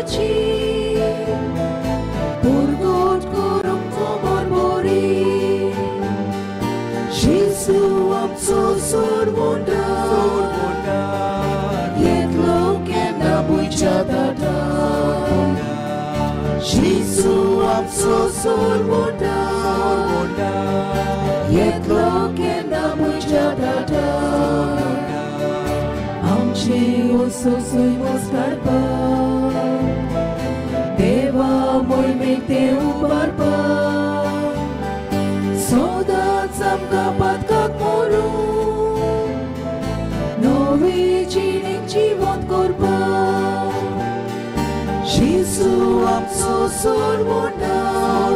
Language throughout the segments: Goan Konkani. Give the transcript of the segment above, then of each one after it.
देवाची परगट करूंक खबर बरी जेजू आमचो सोडवणदार येतलो केन्ना भुंयच्या दाटार जेजू आमचो सोडवणदार येतलो केन्ना भुंयच्या दाटार आमचे ओसोसोय मोस काडपाक देवा मोहिमेक ते उबारपाक सदांच आमकां पातकाक मोरून नवे जिणेक जिवंत करपाक जेजू आमचो सोडवणदार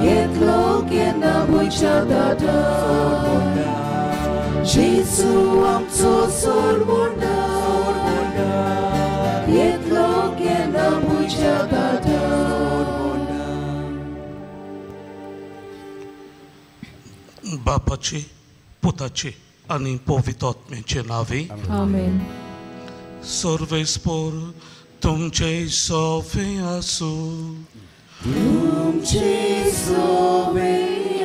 येतलो केन्ना भुंयच्या दाटार जेजू आमचो सोडवणदार येतलो केन्ना भुंयच्या दाटार. बापाचे पुताचे आनी पवित्र आत्म्याचे नावे आमेन. सर्वेस्पोर तुमचे सोवे आसूं. तुमचे सोवे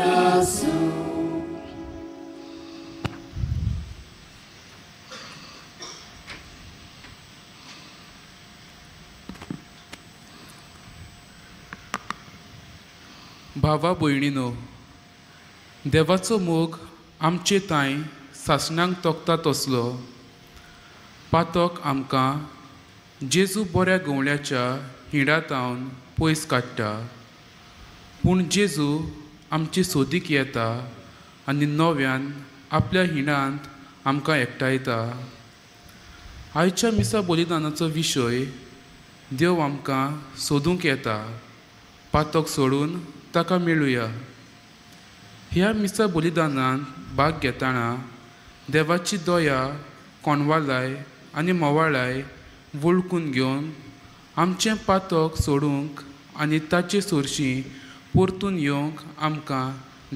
आसूं. भावा भयणीनो, देवाचो मोग आमचे तांय सासणांक तोखता तसलो पातक आमकां जेजू बऱ्या गवळ्याच्या हिंडातावन पयस काडटा, पूण जेजू आमचे सोदीक येता आनी नव्यान आपल्या हिंडांत आमकां एकठांयता. आयच्या मिसा बलिदानाचो विशय देव आमकां सोदूंक येता, पातक सोडून ताका मेळुया. ह्या मिसा बलिदानांत भाग घेतना देवाची दया, कोणवालाय आनी मोवाळाय वळखून घेवन आमचें पातक सोडूंक आनी ताचे सोरशीं परतून येवंक आमकां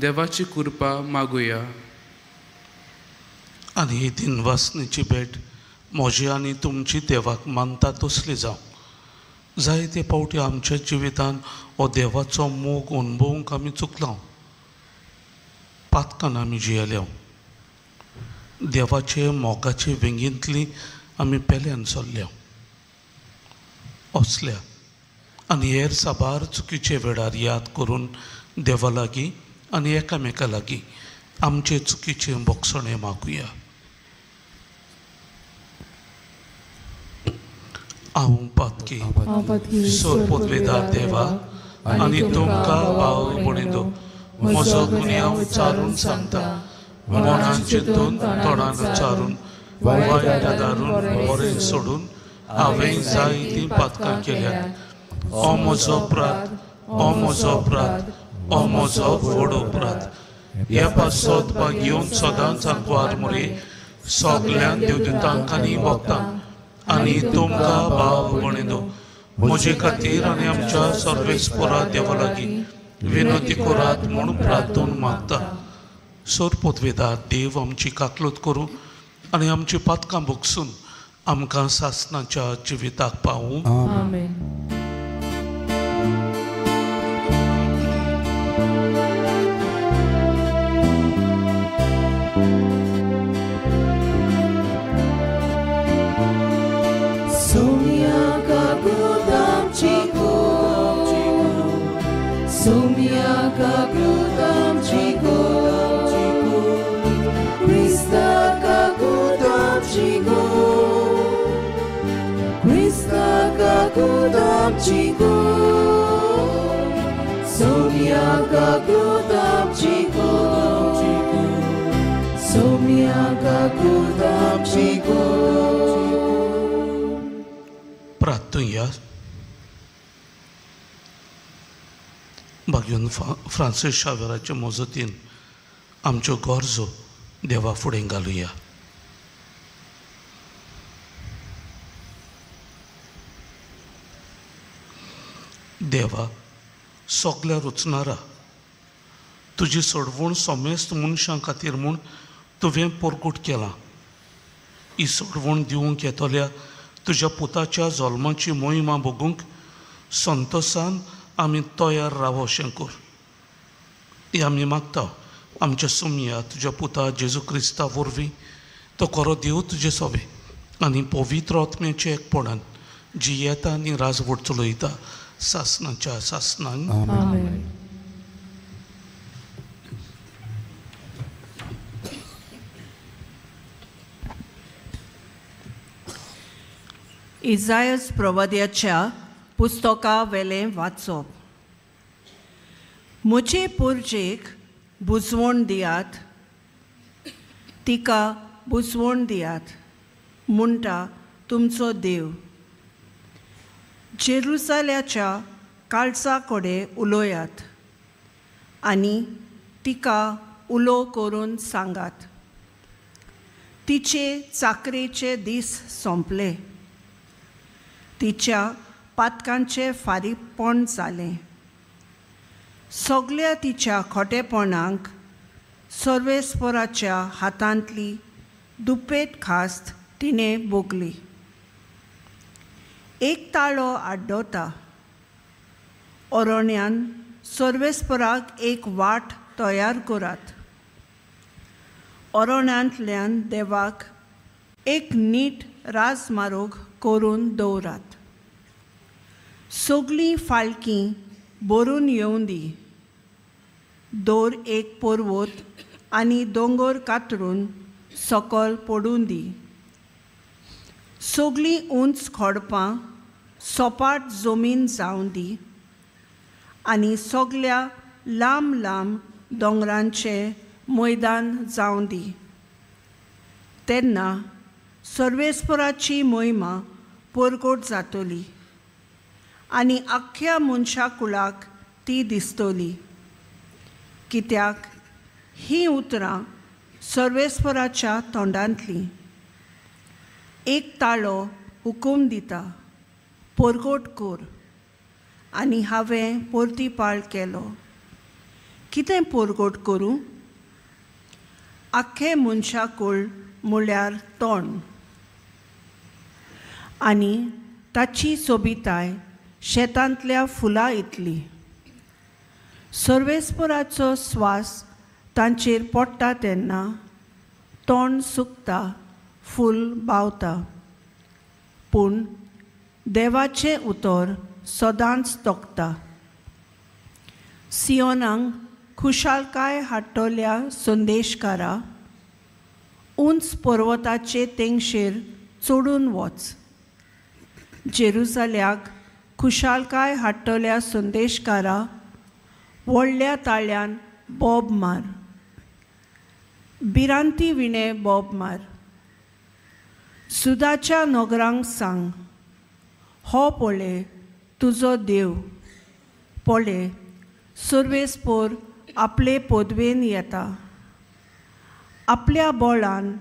देवाची कृपा मागुया. आनी ही दिनवासनेची भेट म्हजी आनी तुमची देवाक मानता तसली जावं. जायते फावटी आमच्या जिवितान हो देवाचो मोग अणभवूंक आमी चुकलां, पातकान आमी जियेल्या, देवाचे मोगाचे वेंगेंतली आमी पेल्यान सरल्या. असल्या आनी हेर साबार चुकीचे वेळार याद करून देवा लागीं आनी एकामेका लागीं आमचे चुकीचे बोगसणें मागुया. हांव पातकी सोरपोतवेदार देवा आनी तुमकां भाव भयणींनो म्हजो गुन्यांव चारून सांगता, मनान चिंतून तोंडान उच्चारून वायट आदारून बरें सोडून हांवें जायतीं पातकां केल्यात. हो म्हजो अपराध, हो म्हजो अपराध, हो म्हजो व्हड अपराध. हे पासत भाग घेवन सदांच आंकवार मुरे सगल्यांक देवदूतांक आनी भक्तांक आनी तुमकां भाव भयणींनो म्हजे खातीर आनी आमच्या सर्वेस्पोरा देवा लागीं विनंती करात म्हूण प्रार्थना मागता. सोरपोतवेदार देव आमची काकलूत करूं आनी आमची पातकां भोगसून आमकां सासणाच्या जिविताक पावूं. आमेन. प्रार्थुया. भाग्योन फ्रांसीस शावेराचे मजतीन आमच्यो गरजो देवा फुडें घालुया. देवा सगल्या रुचणारा तुजी सोडवण समेस्त मनशां खातीर म्हूण तुवें परगट केलां. ही सोडवण दिवंक येतल्या तुज्या पुताच्या जल्माची मोहिमा भोगूंक संतोसान आमी तयार रावो अशें कर. हें आमी मागता आमच्या सुमया तुज्या पुता जेजू क्रिस्ता वरवीं. तो खरो देव तुजे सोबे आनी पवित्र आत्म्याचे एकपणान जियेता आनी राजवट चलयता सासनाच्या सासनान. आमेन. इजायस प्रवाद्याच्या पुस्तका वेलें वाचप. म्हजे पुर्जेक बुजवण दियात, तिका बुजवण दियात म्हणटा तुमचो देव. जेरुजाल्याच्या काळजा कडेन उलयात आनी तिका उलो करून सांगात, तिचे चाकरेचे दीस सोंपले, तिच्या पातकांचें फारीकपण जालें. सगल्या तिच्या खोटेपणाक सर्वेस्पराच्या हातांतली दुपेट खास्त तिणें भोगली. एक ताळो आड्डोता, अरण्यान सर्वेस्पराक एक वाट तयार करात, अरण्यांतल्यान देवाक एक नीट राजमार्ग करून दवरात. सगळीं फालकीं भरून येवं दी, दर एक पर्वत आनी दोंगर कातरून सकल पडूं दी. सगळीं उंच खडपां सपाट जमीन जावं दी आनी सगल्या लांब लांब दोंगरांचें मैदान जावं दी. तेन्ना सर्वेस्पराची मोहिमा परगट जातली आनी आख्ख्या मनशा कुळाक ती दिसतली. कित्याक हीं उतरां सर्वेस्पराच्या तोंडांतलीं. एक ताळो हुकूम दिता, परगट कर, आनी हांवें परतीपाळ केलो. कितें परगट करूं? आख्खें मनशाकूळ म्हळ्यार तोंड आनी ताची सोबिताय शेतांतल्या फुलां इतली. सर्वेस्पराचो स्वास तांचेर पडटा तेन्ना तोंड सुकता, फूल बावता. पूण देवाचें उतर सदांच तोखता. सियोनाक खुशालकाय हाडटल्या संदेशकारा, उंच पर्वताचे तेंगशेर चडून वच. जेरुजाल्याक खुशालकाय हाडटल्या संदेशकारा, व्हडल्या ताळ्यान बोब मार, भिरांती विणें बोब मार. सुदाच्या नगरांक सांग, हो पळय तुजो देव, पळय सर्वेस्पोर आपले पदवेन येता, आपल्या बळान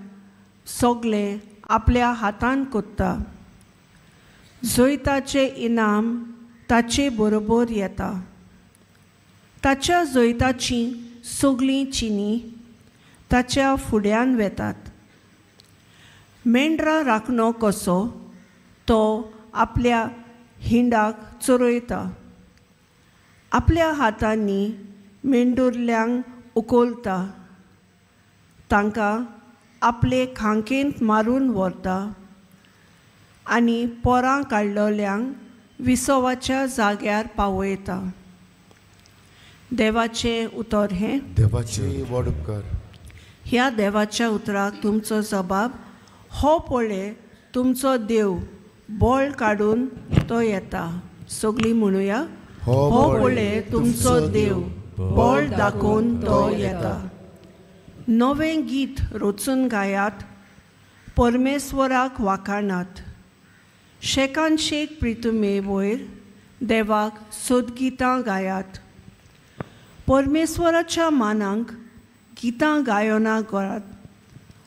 सगळें आपल्या हातान कोत्ता. जैताचें इनाम ताचे बरोबर येता, ताच्या जैताचीं सगळीं चिनी ताच्या फुड्यान वेतात. मेंढरां राखणो कसो तो आपल्या हिंडाक चरयता, आपल्या हातांनी मेंढुरल्यांक उखलता, तांकां आपले खांकेंत मारून व्हरता आनी पोरां काडलेल्यांक विसवाच्या जाग्यार पावयता. देवाचें उतर हें. देवाचें व्हड उपकार. ह्या देवाच्या उतराक तुमचो जबाब, हो पळय तुमचो देव बळ काडून तो येता. सगळीं म्हणुया, हो पळय तुमचो देव बळ दाखोवन तो येता. नवें गीत रचून गायात, परमेश्वराक वाखाणात. शेकान शेक प्रितुमे वयर देवाक सोदगितां गायात. परमेश्वराच्या मानांक गितां गायनां करात,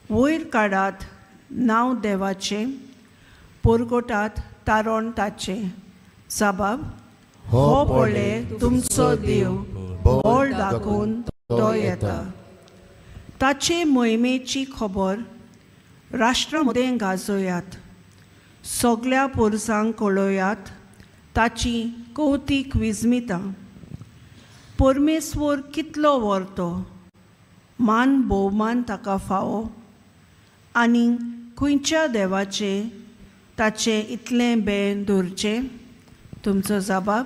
वयर काडात नांव देवाचें, परगटात तारण ताचें. जबाब, हो पळय तुमचो देव बळ दाखोवन तो येता. ताचे मोहिमेची खबर राष्ट्रा मदें गाजोयात, सगल्या पोरसांक कळयात ताची कवतीक विजमितां. परमेश्वर कितलो व्हरतो, मान भोवमान ताका फावो, आनी खंयच्या देवाचें ताचें इतलें बें दवरचें? तुमचो जबाब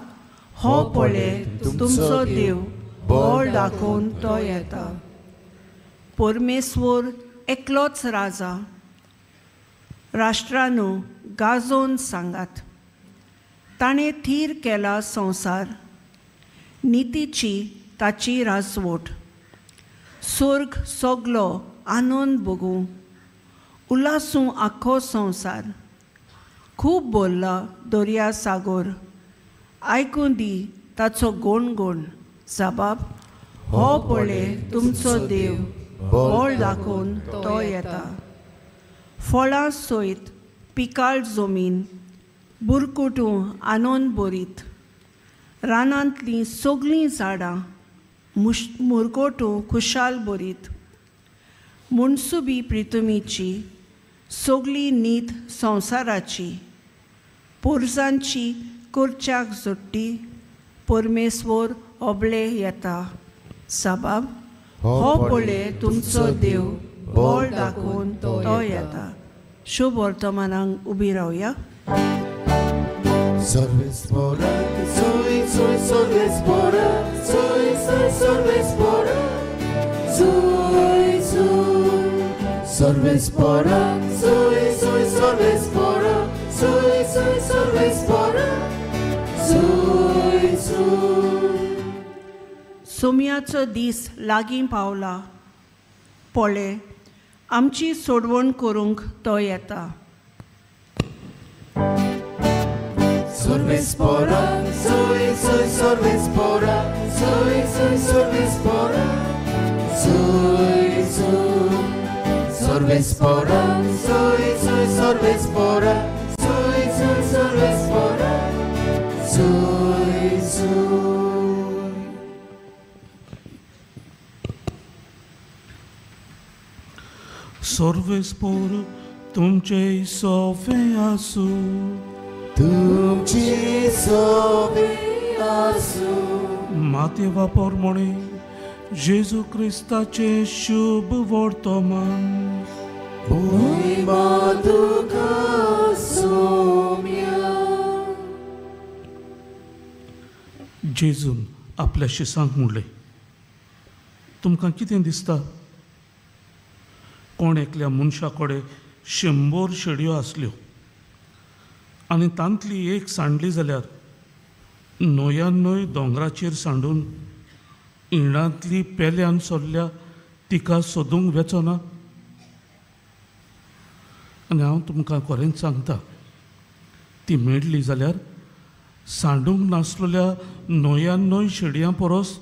हो पळय तुमचो देव बळ दाखोवन तो येता. परमेश्वर एकलोच राजा. राष्ट्रांनो गाजोवन सांगात, ताणें थीर केला संवसार, नितीची ताची राजवट. स्वर्ग सगलो आनंद भोगूं, उल्हासूं आख्खो संवसार. खूब बोल्ला दर्या सागोर, आयकूं दी ताचो गोणगोण. जबाब हो पळय तुमचो देव बळ दाखोवन तो येता. फळां सयत पिकाळ जमीन बुरकुटूं आनंद भरीत. रानांतलीं सगळीं झाडां मुरगोटूं खुशाल भरीत. मुणसुबी प्रितुमीची सगळी नीत संवसाराची, पोरसांची करच्याक जोडटी. परमेश्वर ओबले येता. साबाब हो पळय तुमचो देव बळ दाखोवन तो येता. शुभ वर्तमानांक उबी रावया. सोम्याचो दीस लागीं पावला. पळय आमची सोडवण करूंक तो येता. सर्वेस्पोर तुमचे सोफे आसू, तुमचे सोफे आसू. मातेवा पोरमोणे जेजू क्रिस्ताचे शुभ वर्तमान. मोहिमा तुका सोम्या. जेजून आपल्या शिसांक म्हणलें, तुमकां कितें दिसता? कोण एकल्या मनशा कडेन 100 शेडयो आसल्यो आनी तांतली एक सांडली जाल्यार 99 दोंगराचेर सांडून इणांतली पेल्यान सोडल्या तिका सोदूंक वेचो ना? आनी हांव तुमकां खरेंच सांगता, ती मेळ्ळी जाल्यार सांडूंक नासलेल्या 99 शेडयां परस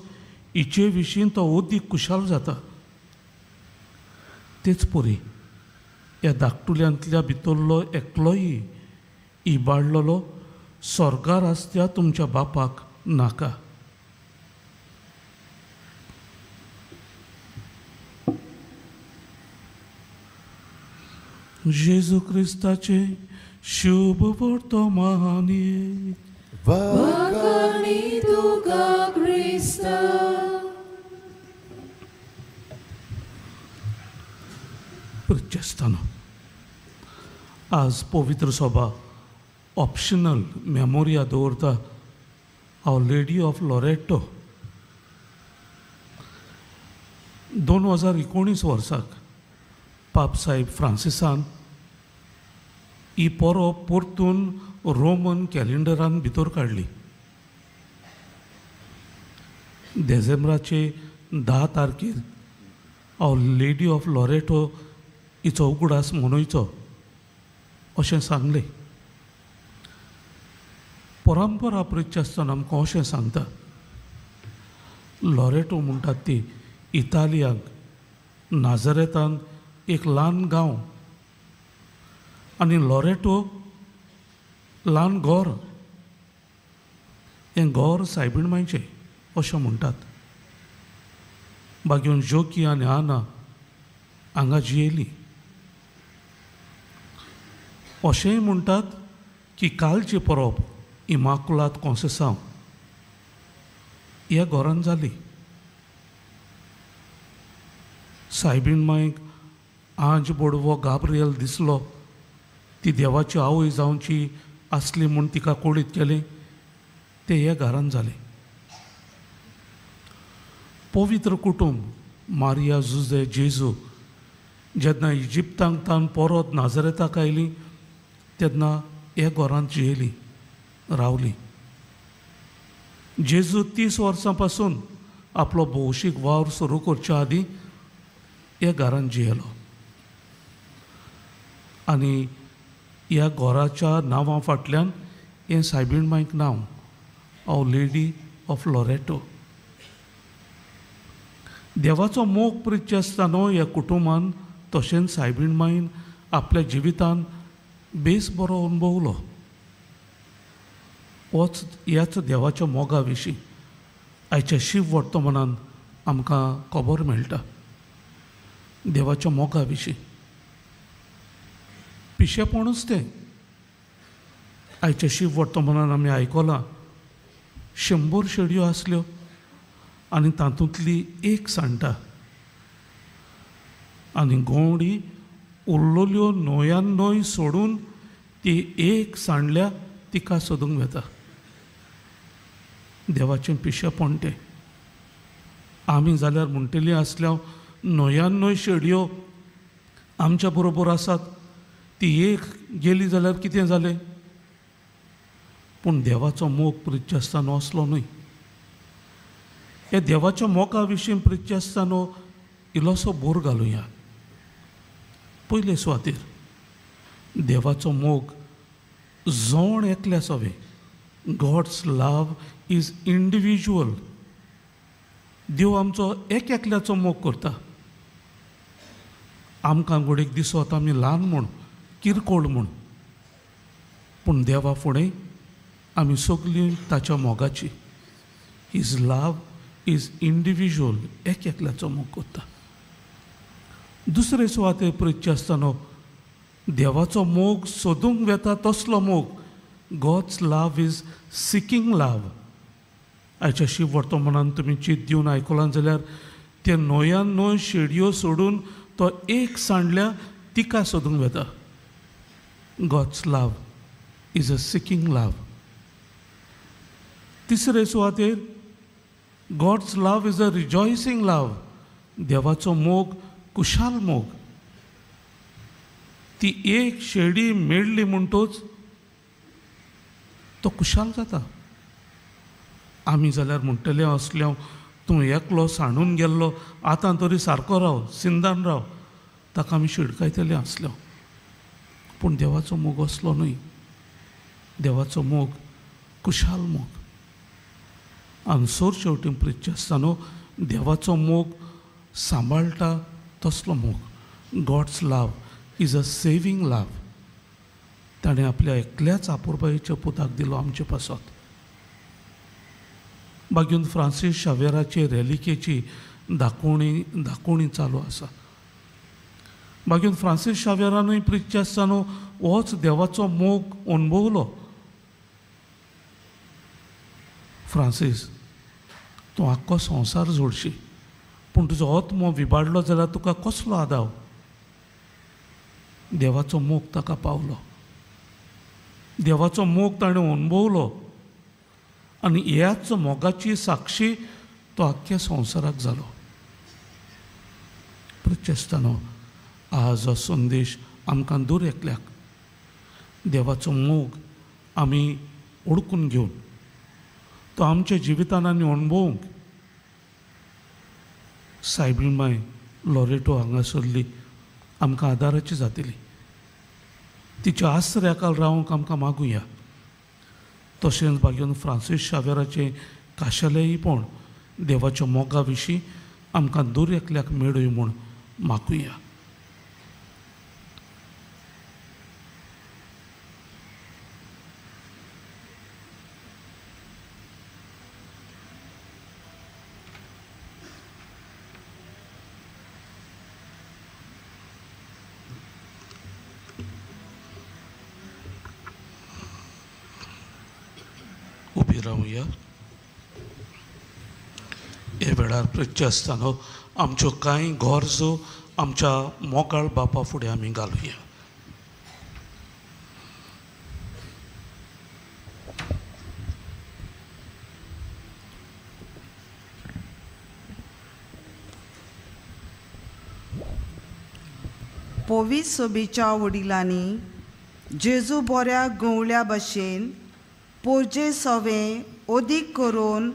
हिचे विशीं तो अदीक खुशाल जाता. तेच परी ह्या धाकटुल्यांतल्या भितरलो एकलोय इबाडलेलो स्वर्गार आसत्या तुमच्या बापाक नाका. जेजू क्रिस्ताचे शुभ वर्तमान. वाखाणी तुका क्रिस्ता. प्रित्यस्थानो, आज पवित्र सभा ऑप्शनल मेमोरिया दवरता our lady of Loreto. 2019 वर्साक पाप साहेब फ्रांसिसान ही परब परतून रोमन कॅलेंडरान भितर काडली. देसेंब्राचे 10 तारखेर our lady of Loreto हिचो उगडास मनयचो अशें सांगलें. परंपरा प्रिच्छ आसतना आमकां अशें सांगता, लॉरेटो म्हणटात ती इतालियांक नाझरेतान एक ल्हान गांव आनी लॉरेटो ल्हान घोर, हें घोर सायबीण मांयचें अशें म्हणटात. बागेवन जोकी आनी आना हांगा जियेली. अशेंय म्हणटात की कालची परब इमाकुलात कोंसेसांव ह्या घरान जाली. सायबीण मायक आंज बोडवो गाब्रियल दिसलो, ती देवाची आवय जावची आसली म्हूण तिका कोडीत केलें, तें ह्या घरान जालें. पवित्र कुटुंब मारिया जुजे जेजू जेन्ना इजिप्तांक तान परत नाजरेताक आयली तेन्ना ह्या घरांत जियेली रावली. जेजू 30 वर्सां पासून आपलो भौशीक वावर सुरू करच्या आदीं ह्या घरांत जियेलो आनी ह्या घराच्या नांवा फाटल्यान हें सायबीण मायक नांव our lady of Loreto. देवाचो मोग प्रितचे आसतना ह्या कुटुंबान तशेंच सायबीण मायन आपल्या जिवितान बेस बरो अणभवलो. होच ह्याच देवाच्या मोगा विशीं आयच्या शिव वर्तमानान आमकां खबर मेळटा. देवाच्या मोगा विशीं पिशेपणूच तें. आयच्या शिव वर्तमानान आमी आयकलां 100 शेडयो आसल्यो आनी तातूंतली एक सांडटा आनी गोवडी उरलेल्यो 99 सोडून ती एक सांडल्या तिका सोदूंक वता. देवाचें पिशेपण तें. आमी जाल्यार म्हणटली आसल्या 99 शेडयो आमच्या बरोबर आसात, ती एक गेली जाल्यार कितें जालें? पूण देवाचो मोग प्रितचे आसतना असलो न्हय. ह्या देवाच्या मोगा विशीं प्रितचे आसतना इल्लोसो बोर घालुया. पयले सुवातेर देवाचो मोग जण एकल्या सवे, गॉड्स लव्ह is individual. देव आमचो एक एकल्याचो मोग करता. आमकां घडयेक दिसत आमी ल्हान म्हूण, किरकोळ म्हूण, पूण देवा फुडें आमी सगळीं ताच्या मोगाची. His love is individual, एक एकल्याचो मोग करता. दुसरे सुवातेर प्रितचे आसतना देवाचो मोग सोदूंक वेता तसलो मोग, God's love is seeking love. आयच्या शिव वर्तमानान तुमी चीत दिवन आयकलां जाल्यार ते 99 शेडयो सोडून तो एक सांडल्या तिका सोदूंक वेता. God's love is a seeking love. तिसरे सुवातेर God's love is a rejoicing love. देवाचो मोग कुशाल मोग. ती एक शेडी मेळ्ळी म्हणटोच तो कुशाल जाता. आमी जाल्यार म्हणटले असल्या तूं एकलो सांडून गेल्लो, आतां तरी सारको राव, सिंदान राव, ताका आमी शिडकायतले आसलो. पूण देवाचो मोग असलो न्हय. देवाचो मोग कुशाल मोग. आनी सोर शेवटी प्रितचे आसतना देवाचो मोग सांबाळटा तसलो मोग, God's love is a saving love. ताणें आपल्या एकल्याच आपुरबायेच्या पुताक दिलो आमचे पासत. बागीन फ्रांसीस शावेराचे रेलिकेची दाखोवणी चालू आसा. बागीन फ्रांसीस शावेरानूय प्रितचे आसतना होच देवाचो मोग अणभवलो. फ्रांसीस, तूं आख्खो संवसार जोडशी, पूण तुजो आत्मो विबाडलो जाल्यार तुका कसलो आदाव? देवाचो मोग ताका पावलो, देवाचो मोग ताणें अणभवलो आनी ह्याच मोगाची साक्षी तो आख्ख्या संवसाराक जालो. प्रितचे आज हो संदेश आमकां दूर एकल्याक देवाचो मोग आमी ओडकून घेवन तो आमच्या जिवितान आनी अणभवूंक सायबीण माय लॉरेटो हांगासरली आमकां आदाराची जातली. तिच्या आसऱ्याकाल रावंक आमकां मागुया. तशेंच बागेवन फ्रांसीस शावेराचें काशेलेंयपण देवाच्या मोगा विशीं आमकां दूर एकल्याक मेळूय म्हूण मागुया. रावया. हे वेळार प्रच्छ आसतना आमच्यो कांय गरजो आमच्या मोगाळ बापा फुडें आमी घालुया. पवित्र सोबेच्या वडिलांनी जेजू बऱ्या गवळ्या भशेन पोरजे सवें अदीक करून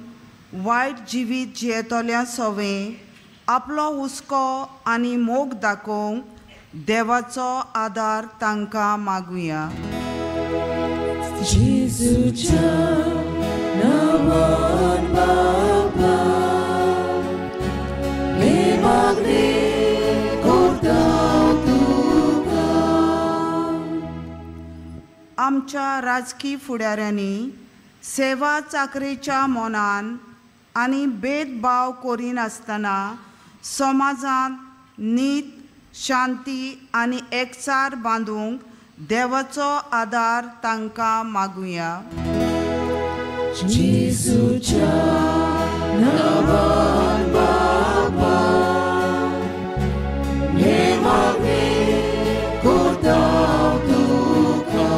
वायट जिवीत जियेतल्या सवें आपलो हुस्को आनी मोग दाखोवंक देवाचो आदार तांकां मागुया. जेजूच्या नांवान बाबा हे मागणें करता तुका. आमच्या राजकी फुडाऱ्यांनी सेवा चाकरेच्या मनान आनी भेदभाव करिनासतना समाजांत नीत, शांती आनी एकचार बांदूंक देवाचो आदार तांकां मागुया. जेजूच्या नांवान बाबा हे मागणें करता तुका.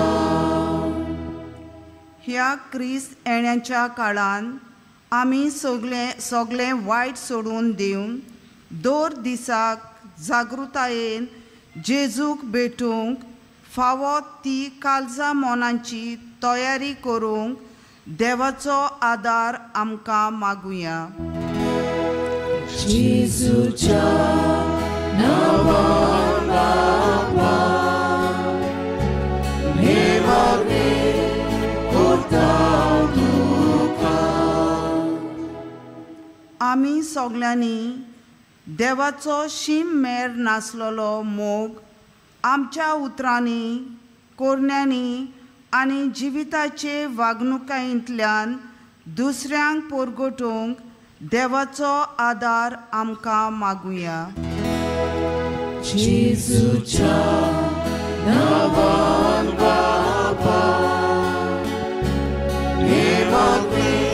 ह्या क्रिस्त येण्याच्या काळान आमी सगळे सगळें वायट सोडून दिवन दर दिसाक जागृतायेन जेजूक भेटूंक फावो ती काळजा मनाची तयारी करूंक देवाचो आदार आमकां मागुया. जेजूच्या नांवान बाबा हे मागणें करता तुका. आमी सगळ्यांनी देवाचो शीम मेर नासलेलो मोग आमच्या उतरांनी, कोरण्यांनी आनी जिविताचे वागणुकायेंतल्यान दुसऱ्यांक परगटूंक देवाचो आदार आमकां मागुया. जेजूच्या नांवान बाबा हे मागणें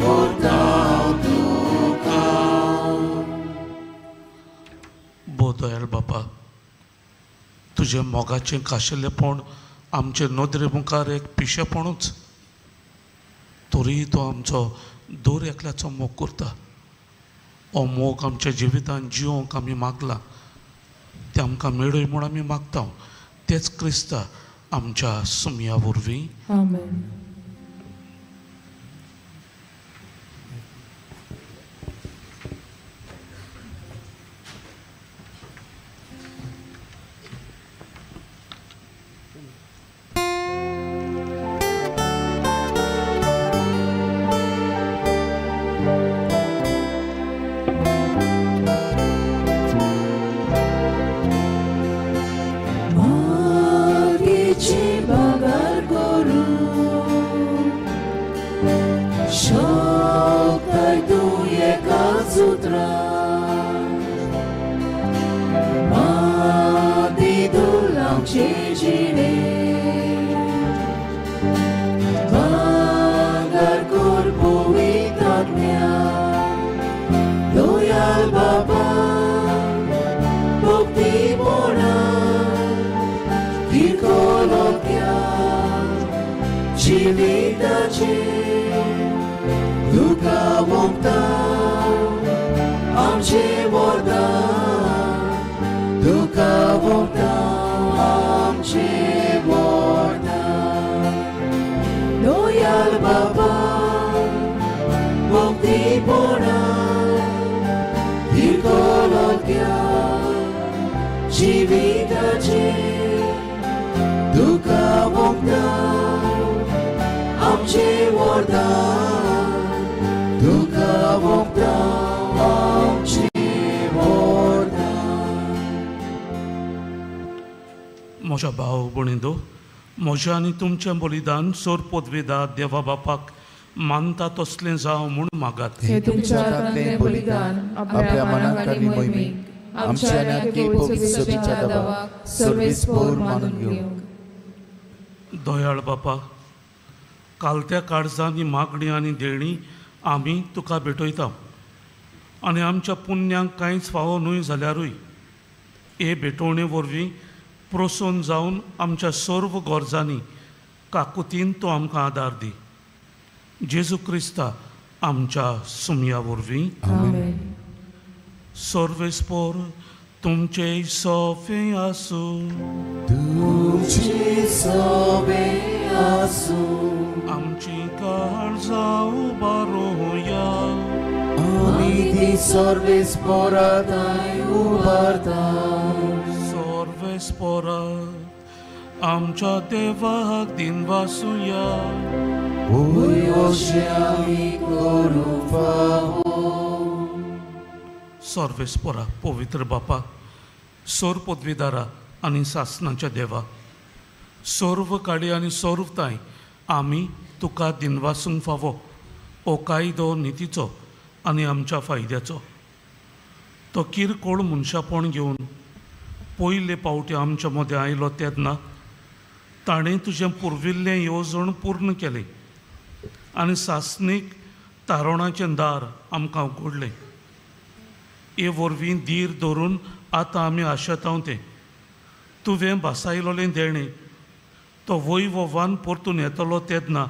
करता तुका. भोव दयाळ बापा, तुजें मोगाचें खाशेलेपण आमचे नदरे मुखार एक पिशेपणूच, तरीय तो आमचो दर एकल्याचो मोग करता. हो मोग आमच्या जिवितांत जिवंक आमी मागला, तें आमकां मेळय म्हूण आमी मागता. तेच क्रिस्ता आमच्या सुमया वरवीं. आमेन. म्हज्या भाव भयणींनो, म्हजें आनी तुमचें बलिदान सोर पदवेदा देवा बापाक मानता तसलें जावं म्हूण मागात. हे तुमच्या हातांतलें बलिदान आपल्या मनाक आनी मोहिमेक आमच्या आनी पवित्र सभेच्या देवाक सर्वेस्पोर मानून घेवंक. दयाळ बापा, कालत्या काळजांनी मागणी आनी देणी आमी तुका भेटयता आनी आमच्या पुण्यांक कांयच फावो न्हय जाल्यारूय हे भेटवणे वरवीं प्रोसोन जावन आमच्या सर्व गरजांनी काकुतीन तो आमकां आदार दी. जेजू क्रिस्ता आमच्या सुमया वरवीं. सर्वेस्पोर तुमचे सोफे आसूं. तुमचे सोबे आसूं. आमची काळजां उबारुया. आमी ती सर्वेस्पोराताय उबारता. सर्वेस्पोरात आमच्या देवाक दिनवासुया. वय अशें आमी करूंक फावो. सर्वेस्पोरा पवित्र बापा, सोर पदवीदारा आनी सासणाच्या देवा, सर्व काडी आनी सर्व ताय आमी तुका दिनवासूंक फावो हो कायदो नितीचो आनी आमच्या फायद्याचो. तो किरकोळ मनशापण घेवन पयले पावटी आमच्या मदें आयलो तेन्ना ताणें तुजें पुर्विल्लें येवजण पूर्ण केलें आनी सासणीक तारवणाचें दार आमकां उगडलें. हे वरवीं धीर धरून आतां आमी आशेतांव तें तुवें भासायलोलें देणें तो वैभवान परतून येतलो तेन्ना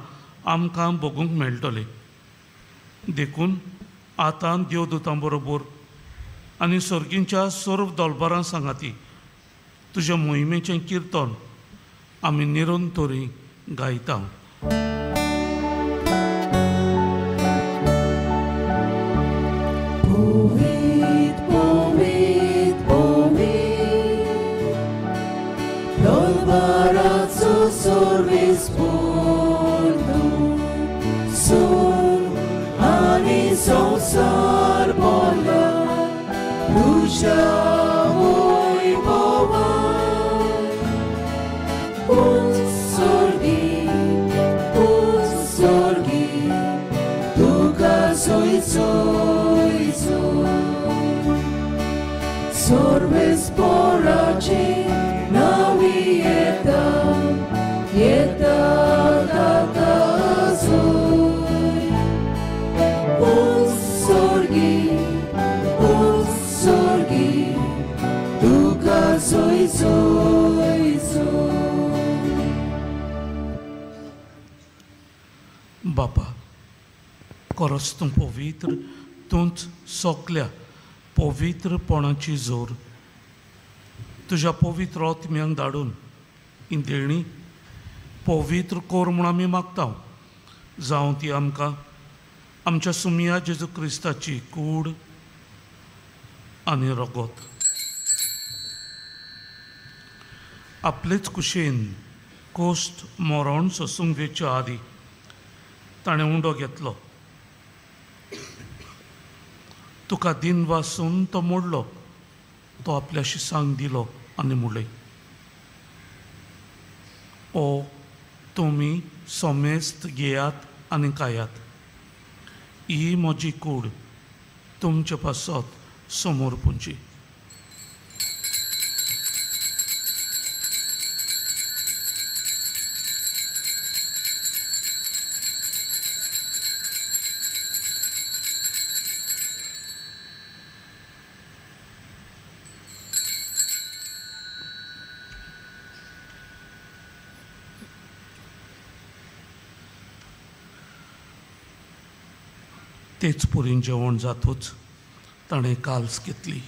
आमकां भोगूंक मेळटलें. देखून आतां देवदूतां बरोबर आनी सर्गींच्या सर्व दलबारां सांगाती तुज्या मोहिमेचें किर्तन आमी निरंतरी गायता. संसार बोला तुझ्या वैभवान. उत्सर्गी उत्सर्गी तुका सोय सोय सोय. सर्वेस्पोराचे नावी येता येता ताका सोय. उत्सर्गी उत्सर्गी तुका सोय सोय सोय. बापा, खरोच तूं पवित्र, तूंच सगल्या पवित्रपणाची जोर. तुज्या पवित्र आत्म्यांक धाडून ही देणी पवित्र कर म्हूण आमी मागता. जावं ती आमकां आमच्या सुमया जेजू क्रिस्ताची कूड आनी रगत. आपलेच कुशेन कोश्ट मरण सोसूंक वेच्या आदी ताणें उंडो घेतलो. तुका दिन वासून तो मोडलो. तो आपल्या शिसांक दिलो आनी म्हणलें, ओ तुमी सोमेस्त घेयात आनी खायात. ही म्हजी कूड तुमचे पासत समोर पुंची. तेच पुरीन जेवण जातूच ताणें काल्स घेतली.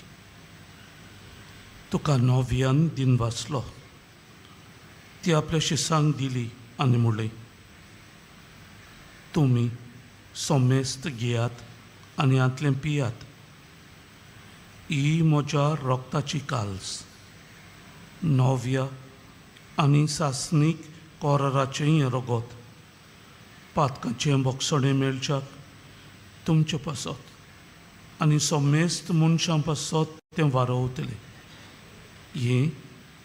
तुका नव्यान दिन वाचलो. ती आपल्या शिसांक दिली आनी म्हणलें, तुमी सोमेस्त घेयात आनी हांतलें पियात. ही म्हज्या रक्ताची काल्स, नव्या आनी सासणीक कोराराचें हें रगत, पातकाचें बोगसणें मेळच्याक तुमचे पासत आनी समेस्त मनशां पासत तें वारोवतलें. हें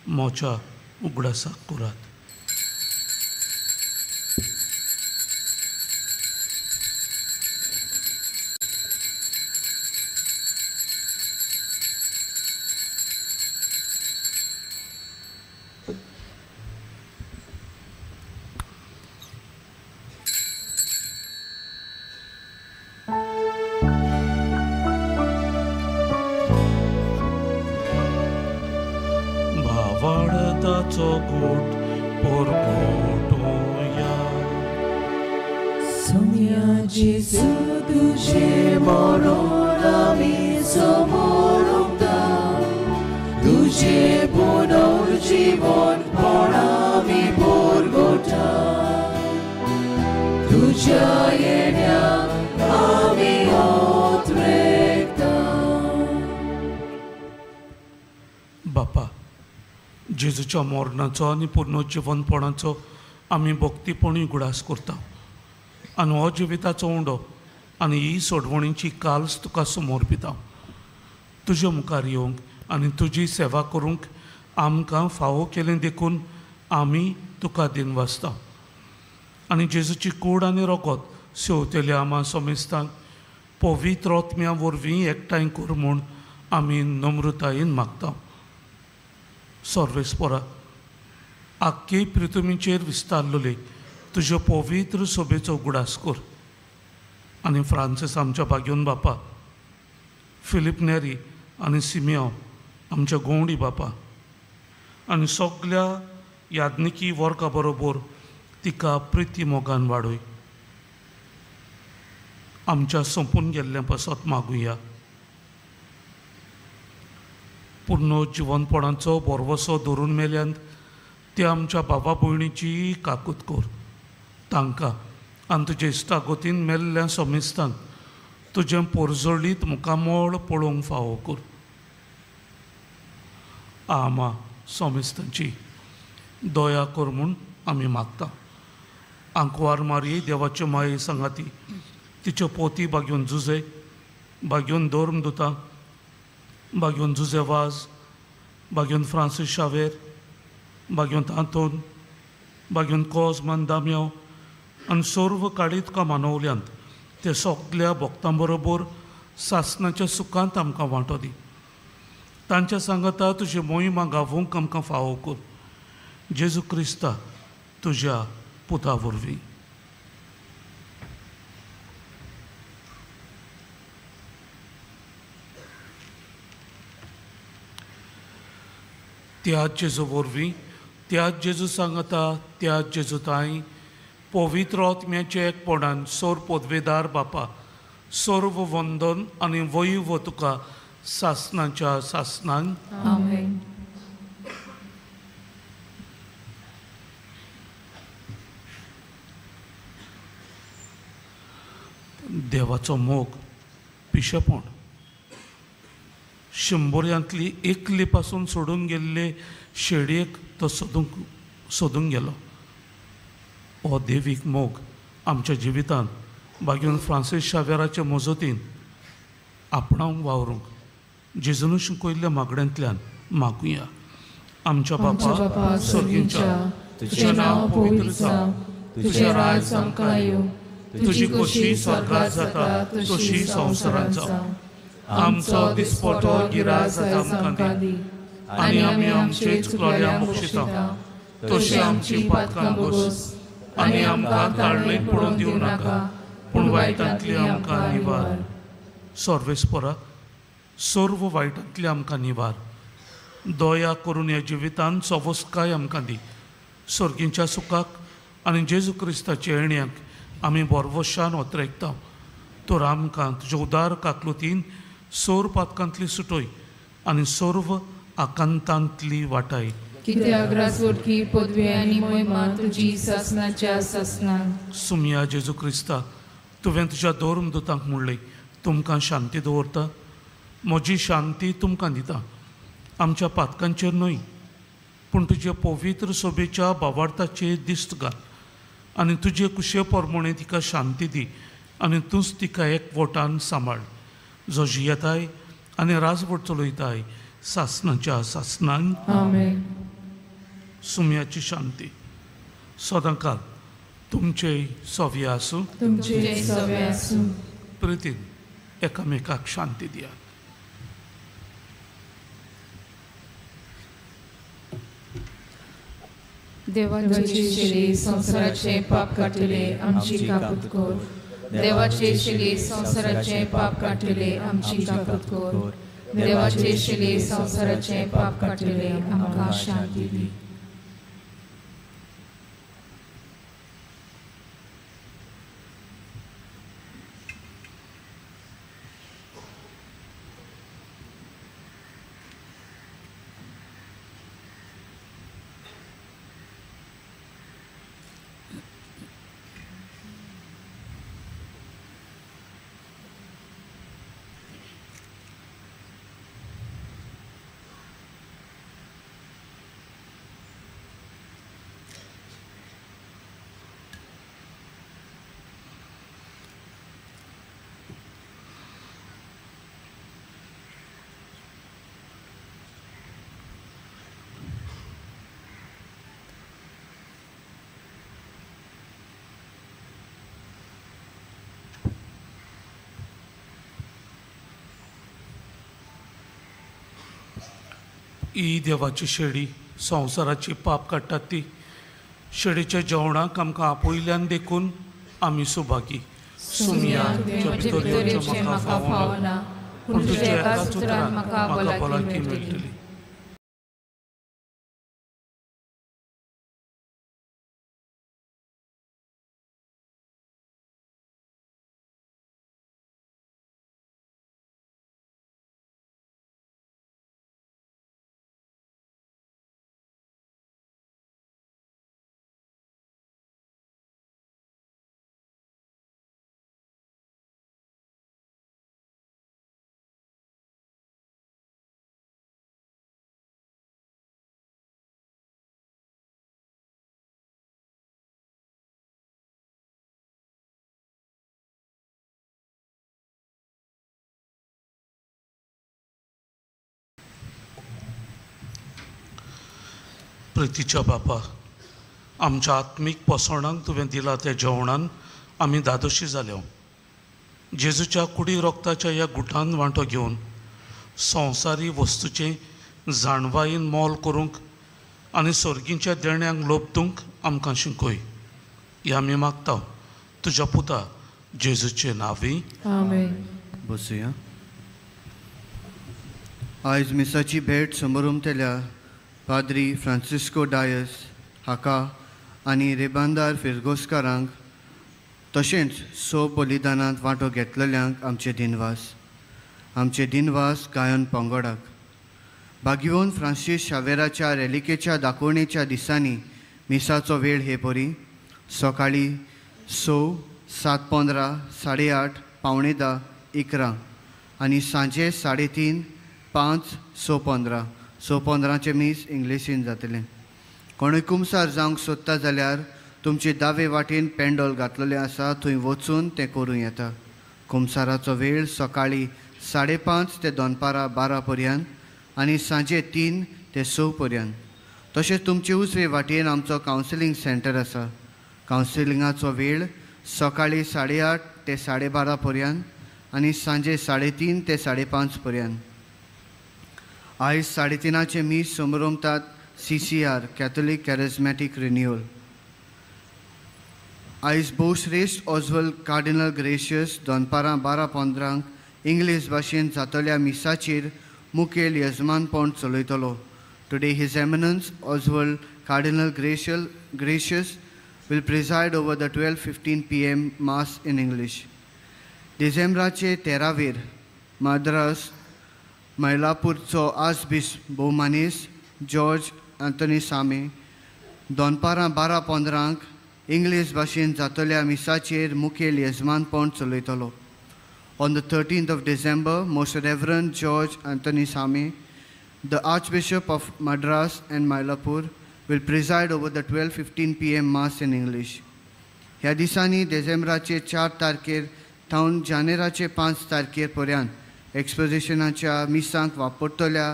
म्हज्या उगडासाक करात. मोरणाचो घोट परगटुया. सोम्या जेजू तुझे मरण आमी समोर उगता, तुझे पुनर्जीवन पण आमी परगटा, तुझ्या येण्याक आमी ओतरेकता. बापा, जेजूच्या मरणाचो आनी पुनर्जीवनपणाचो आमी भक्तीपणी उगडास करता आनी हो जिविताचो उंडो आनी ही सोडवणीची काल्स तुका समर्पिता. तुज्या मुखार येवंक आनी तुजी सेवा करूंक आमकां फावो केलें देखून आमी तुका दिनवासता. आनी जेजूची कूड आनी रोगत सेवतल्या आमा समेस्तांक पवित्र आत्म्या वरवीं एकठांय कर म्हूण आमी नम्रतायेन मागता. सर्वेस्परा, आख्खे पृथ्वीचेर विस्तारलेले तुज्या पवित्र सोबेचो उगडास कर आनी फ्रांसीस आमच्या भाग्योन बापा, फिलीप नेरी आनी सिमियांव आमच्या गोवंडी बापा आनी सगल्या याज्ञिकी वर्गा बरोबर तिका प्रिती मोगान वाडय. आमच्या सोंपून गेल्ल्या पासत मागुया. पूर्ण जिवनपणाचो भरवसो धरून मेल्यान ते आमच्या बाबा भयणीची काकूत कर. तांकां आनी तुजे इश्टागतीन मेल्ल्या समेस्तांक तुजें पोरजोळीत मुखामळ पळोवंक फावो कर. आमा समेस्तांची दया कर म्हूण आमी मागता. आंकवार मारये देवाच्यो माये सांगाती तिच्यो पोती बागेवन जुजे, बागेवन धर्म दुता, बागेवन जुजे वाज, बागेवन फ्रांसीस शावेर, बागेवन तांतोन, बागेवन कोजमान दाम्यांव आनी सर्व काळी तुका मानवल्यांत ते सगल्या भक्तां बरोबर सासणाच्या सुखांत आमकां वांटो दी. तांच्या सांगाता तुजी मोहिमा गावोवंक आमकां फावो कर. जेजू क्रिस्ता तुज्या पुता वरवीं. त्याच जेजू वरवीं, त्याच जेजू सांगाता, त्याच जेजू ताई पवित्र आत्म्याच्या एकपणान सोर पदवेदार बापा सर्व वंदन आनी वैव तुका सासणाच्या सासणांक. आमेन. देवाचो मोग पिशेपण शंबऱ्यांतली एकली पासून सोडून गेल्ले शेडयेक तो सोदूंक गेलो. हो देवीक मोग आमच्या जिवितांत बागेवन फ्रांसीस शावेराचे मजतीन आपणावंक वावरूंक जेजून शिकयल्ल्या मागण्यांतल्यान मागुया. आमच्या बापा सर्गींच्या, तुजें नांव पवित्र जावं, तुजें राज आमकां येवं, तुजी खोशी स्वर्गांत जाता तशी संवसारांत जावं. आमचो दिसपटो गिराज आमकां दी आनी आमी आमचे चुकलोल्या बक्षिता तशी आमची पातकां गोस आनी आमकां ताळणेक पडून दिवं नाका, पूण वायटांतली आमकां निवार. सर्वेस्परा, सर्व वायटांतली आमकां निवार. दया करून ह्या जिवितांत सवस्काय आमकां दी. सर्गींच्या सुखाक आनी जेजू क्रिस्ताच्या येण्याक आमी भरवशान ओतरेकता. तर आमकां तुज्या उदार काकलुतीन सोर पातकांतली सुटोय आनी सर्व आकांतांतली वाटाय. कित्याक राजवटकी पदवी आनी मोहिमा तुजी सासणाच्या सासणाक. सुमया जेजू क्रिस्ता, तुवें तुज्या धर्म दुतांक म्हणलें, तुमकां शांती दवरता, म्हजी शांती तुमकां दिता. आमच्या पातकांचेर न्हय पूण तुजे पवित्र सोबेच्या बावार्थाचेर दिश्ट घाल आनी तुजे कुशे प्रमाणे तिका शांती दी आनी तूंच तिका एकवटान सांबाळ, जो जियेताय आनी राजवट चलयताय सासणाच्या सासणांक. आमेन. सुम्याची शांती सदांकाल तुमचे सव्य आसूं, तुमचे सव्य आसूं. प्रितीन एकामेकाक शांती दियात. देवाचे शिले संवसाराचे पाप काडटले आमची काकूत कर. देवाचे शिले संवसाराचे पाप काडटले आमची काकूत कर. देवाचे शिले संवसाराचे पाप काडटले आमकां शांती दी. ही देवाची शेडी संवसाराची पाप काडटात ती शेडीच्या जेवणाक आमकां आपयल्यान देखून आमी सुभागी. सुमया तुज्या भितर येवचें म्हाका फावना, पूण तुज्या एकाच उतरान म्हाका भलायकी मेळटली. प्रितीच्या बापा, आमच्या आत्मीक पोसवणाक तुवें दिला त्या जेवणान आमी धादोशी जाल्यो. जेजूच्या कुडी रोगताच्या ह्या गुटान वांटो घेवन संवसारी वस्तूचें जाणवायेन मोल करूंक आनी सर्गीच्या देण्यांक लोबदूंक आमकां शिकय. ह्या आमी मागता तुज्या पुता जेजूचे नांवी. आमेन. बसुया. आयज मिसाची भेट समोरमतल्या पाद्री फ्रांसिस्को डायस हाका आनी रेबांदार फिरगोस्कारांक तशेंच सो बलिदानांत वांटो घेतलेल्यांक आमचे दिनवास. आमचे दिनवास गायन पंगडाक. बागिवोन फ्रांसीस शावेराच्या रेलिकेच्या दाखोवणेच्या दिसांनी मिसाचो वेळ हे परी सकाळीं 6, 7:15, 8:30, 9:45, 11 आनी सांजे 3:30, 5, 6:15. 6:15 मीस इंग्लिशीन जातलें. कोणूय कुमसार जावंक सोदता जाल्यार तुमचे दावे वाटेन पेंडोल घातलेलें आसा, थंय वचून तें करूं येता. कुमसाराचो वेळ सकाळीं 5:30 ते दनपारां 12 पर्यंत आनी सांजे 3 ते 6 पर्यंत. तशेंच तुमचे उजवे वाटेन आमचो कावन्सिलींग सेंटर आसा. कावन्सिलिंगाचो वेळ सकाळीं 8:30 ते 12:30 पर्यंत आनी सांजे 3:30 ते 5:30 पर्यंत. आयज 3:30 मीस समरोमतात CCR Catholic charismatic renewal. आयज भोवश्रेश्ठ ऑजवल कार्डिनल ग्रेशियस दनपारां 12:15 इंग्लीश भाशेन जातल्या मिसाचेर मुखेल यजमानपण चलयतलो. Today his eminence Oswald cardinal Gracias will preside over the 12:15 PM mass in English. डिसेंबराचे 13वेर माद्रास मैलापूरचो आर्चबिशप भोवमानेस जॉर्ज अँथनी सामे दनपारां 12:15 इंग्लीश भाशेन जातल्या मिसाचेर मुखेल यजमानपण चलयतलो. On the 13th of December, Most Reverend George Anthony Sami, the Archbishop of Madras and Mylapore, will preside over the 12:15 PM Mass in English. ह्या दिसांनी डिसेंबराचे 4 तारखेर थावन जानेराचे 5 तारखेर पर्यंत एक्सपोजिशनाच्या मिसांक वापरतल्या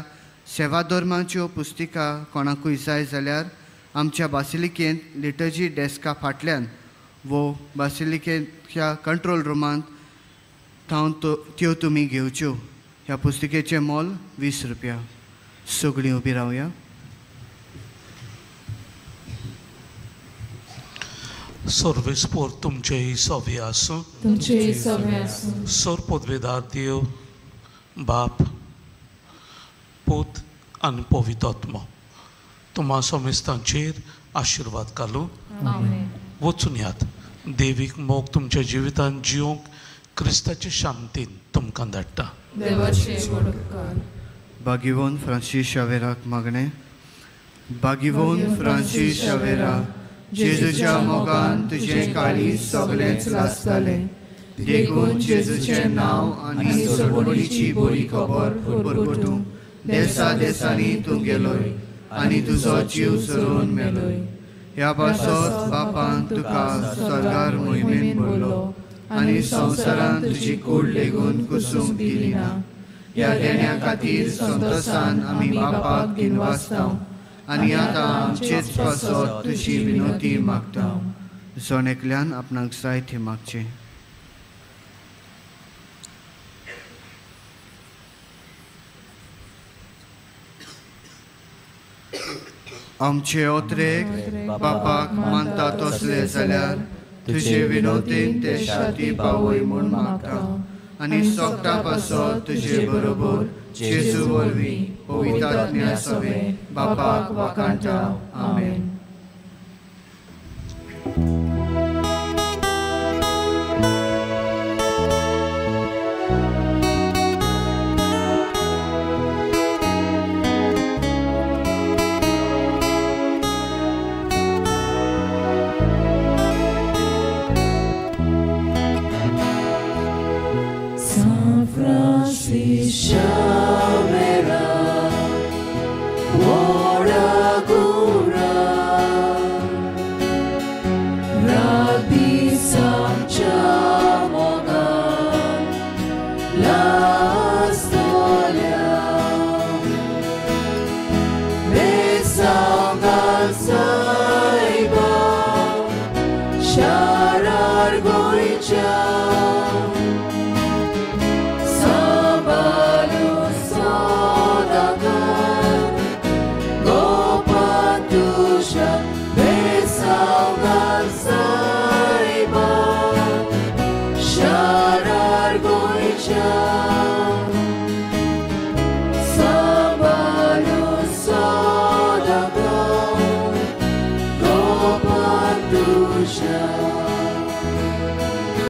सेवाधर्माच्यो पुस्तिका कोणाकूय जाय जाल्यार आमच्या बासिलिकेंत लिटर्जी डेस्का फाटल्यान वो बासिलिकेच्या कंट्रोल रुमांत थावन त्यो तुमी घेवच्यो. ह्या पुस्तिकेचें मोल 20 रुपया. सगळीं उबी रावया. सर्वेस्पोर तुमचेय सवे आसूं. तुमचेय सवे आसूं. सर पदवेदार देव बाप पूत आनी पवित्र तुमा समेस्तांचेर आशिर्वाद घालूं. वचून यात देवीक मोग तुमच्या जिवितांत जिवंक क्रिस्ताचे शांतीन तुमकां धाडटा. बागिवोन फ्रांसीस शावेराक मागणें. बागिवोन फ्रांसीस शावेरा, जेजूच्या मोगान तुजें काळीज सगळेंच लासतालें, देखून जेजूचें नांव आनी सोडवणीची बरी खबर परगटूंक देसा देसांनी तूं गेलोय आनी तुजो जीव सरोवन मेलोय. ह्या पासत बापान तुका स्वर्गार मोहिमेन भरलो आनी संवसारांत तुजी कूड लेगून कुसूंक दिली ना. ह्या देण्या खातीर संतोसान आमी बापाक दिनवासता आनी आतां आमचेच पासत तुजी विनोती मागता. जण एकल्यान आपणाक जाय थंय मागचें. आमचे ओत्रेक बापाक मानता तसले जाल्यार तुजे विनोदीन ते शाती पावय म्हूण मागता आनी सोगटा पासत तुजे बरोबर जेजू वरवीं पवित्र आत्म्या सवें बापाक वाखाणटा. आमेन. Sharar Goicha.